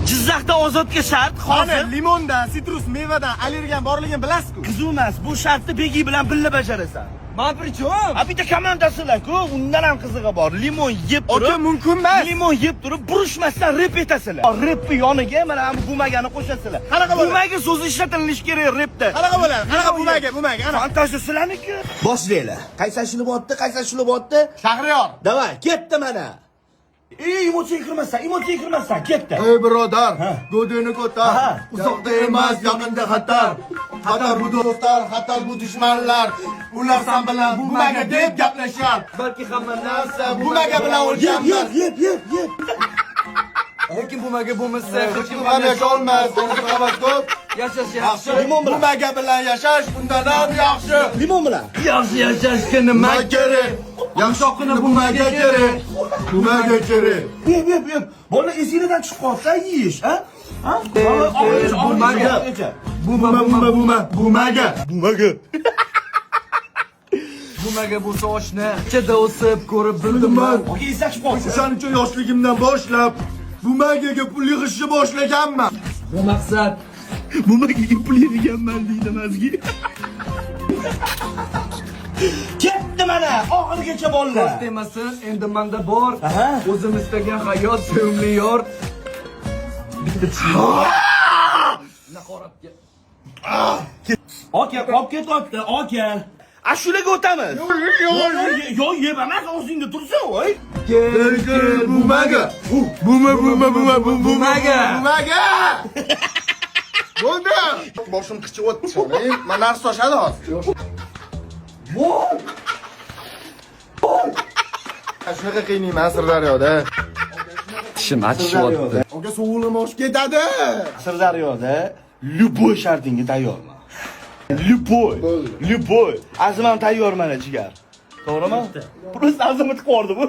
Jizzaxda Ozodga shart Hozir hozir. Limondan, sitrus mevadan allergiyam borligini bilasiz-ku. Qiziq emas, bu shartni Begi bilan birga bajarasan. Man при чём? A bitta komandasilar-ku, undan ham qizig'i bor. Limon yeb turib, Aka, mumkin emas. Limon yeb turib, burishmasdan rep etasizlar. Repni yoniga mana bu bumagani qo'shasizlar. Qanaqa bo'ladi? Bumaga so'zi ishlatilishi kerak repda. Qanaqa bo'ladi? Qanaqa bumaga, bumaga, ana. Fantaziya sizlarniki. Boshlanglar. Qaysi ashula bo'lyapti? Qaysi ashula bo'lyapti? Shahriyor. Давай, ketdi mana. Ey, emotsiyaga kirmasdan, emotsiyaga kirmasdan, ketdi. Ey birodar, godini ko'tar. Aha. Uzoqda emas, yaqinda xatar. Xatar bu do'stlar, xatar bu dushmanlar. Ular san bilan bumaga deb gaplashar. Balki hamma narsa Bumaga bilan Yeb, o'lganmiz. yeb, yeb, yeb, yeb. Lekin bumaga bo'lmasa hech kim Kim ham yasha olmas, havas ko'p. Yashash yaxshi. Limon bilan. Bumaga bilan yashash undan ham yaxshi. Limon bilan. Yaxshi yashashga nima Nima kerak? Yaxshoqini bumaga kerak. Bumaga kerak. Yeb, yeb, yeb. Bola esingizdan chiqib qolsa yeyish, ha? Ha? Bumaga. Buma buma buma bumaga. Bumaga. Bumaga bo'lsa oshna. Ichida o'sib ko'rib bildim man. Aka, esdan chiqib qolsa. O'shaning uchun yoshligimdan boshlab bumagaga pul yig'ishni boshlaganman. Bu maqsad Bumaga pul yig'ganman deydi mazgi. Ketdi mana, oxirigacha ko'z bolalar. temasin endi manda bor. Aha. O'zim istagan hayot, sevimli yor. Bitta tishli. Naqoratga. Aka, qolib ketyapti, aka. Ashulaga o'tamiz. Yo'q, yeb emas, og'zingda tursin, voy. Kel, kel, Bumaga. Buma buma buma Bumaga. Bumaga. Bo'ldi. Boshim qichiyapti. Man narsa toshadi hozir. Shunaqa qiynayman Sirdaryoda. Tishim achishyapti. Aka, sovug'im oshib ketadi. Sirdaryoda любой shartingga tayyorman. Любой, Bo'ldi. Любой. Azim ham tayyor mana, jigar. To'g'rimi? Просто Azimni tiqib yubordi bu.